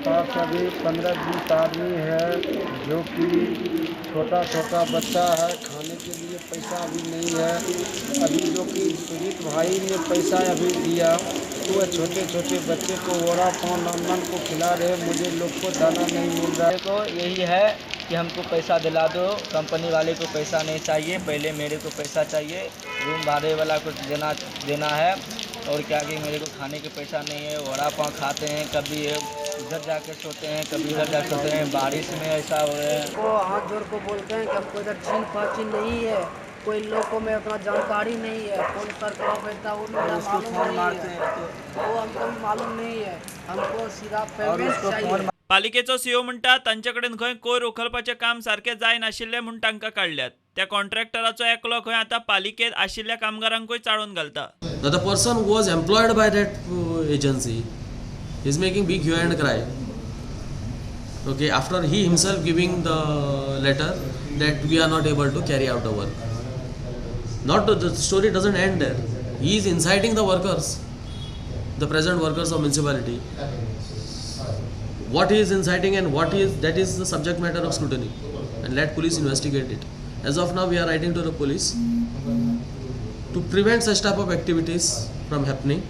Pass अभी 15-20 आदमी है, जो कि छोटा छोटा बच्चा है, खाने के लिए पैसा अभी नहीं है। अभी जो कि सुजीत भाई ने पैसा अभी दिया, तो वह छोटे छोटे बच्चे को वड़ा पाव, नान नान को खिला रहे। मुझे लोग को दाना नहीं मिल रहा है। को यही है कि हमको पैसा दिला दो। कंपनी वाले को पैसा नहीं चाहिए, पहले मेरे को पैसा चाहिए। रूम भाड़े वाला को देना देना है और क्या कि मेरे को खाने के पैसा नहीं है। वड़ा पाव खाते हैं, कभी उधर जाके सोते हैं, कभी इधर जाके सोते हैं। बारिश में ऐसा हो रहा है। को हाथ जोड़ को बोलते हैं कि हमको इधर छीन पाची नहीं है, कोई लोग को में उतना जानकारी नहीं है, कौन सर कहाँ बैठता है वो और मेरा उसको मालूम फोन नहीं मारते है। हैं तो वो हमको भी मालूम नहीं है, हमको सीधा और पेमेंट उसको चाहिए। फोन पालिकेचो सीओ म्हणटा, तांचे कडेन खंय कोयर उखलपाचें काम सारकें जायनाशिल्लें म्हूण तांकां काडल्यात। त्या कॉन्ट्रॅक्टराचो एकलो खंय आतां पालिकेंत आशिल्ल्या कामगारांकूय चाळोवन घालता। Now the person who was employed by that agency is making big hue and cry. Okay, after he himself giving the letter that we are not able to carry out the work. Not the story doesn't end there. He is inciting the workers, the present workers of municipality. What he is inciting and what he is, that is the subject matter of scrutiny, and let police investigate it. As of now, we are writing to the police to prevent such type of activities from happening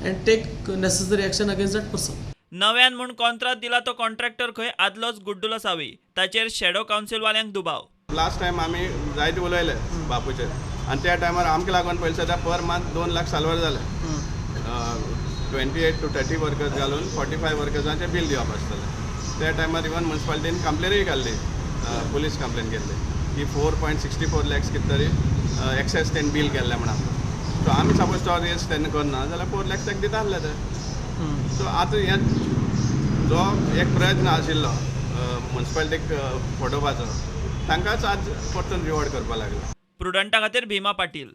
and take necessary action against that person. नव्यान म्हूण कॉन्त्रात दिला तो contractor खंय आदलोच गुड्डुलो सावी। ताचेर shadow कावन्सिलवाल्यांक दुबाव। Last time आमी जायते उलयले बापूचेर आनी त्या टायमार आमकां लागून पयशे सद्या पर मंथ 2 लाख साल्वार जाले। 28 to 30 workers घालून 45 वर्कर्सांचें बील दिवप आसतलें। त्या टायमार इवन मुन्सिपालिटीन कंप्लेनूय घाल्ली, पुलीस कंप्लेन केल्ली की 4.64 lakhs कितें तरी एक्सेस तेणें बील केल्लें म्हण आमकां। सो आमी सपोज तो रेस तेन्ना करना जाल्यार 4 लॅक्स ताका दिता आसले ते। सो आतां हें जो एक प्रयत्न आशिल्लो मुन्सिपालिटीक फटोवपाचो, तांकांच आज परतून रिवॉर्ड करपाक लागला। प्रुडंटा खातीर भीमा पाटील।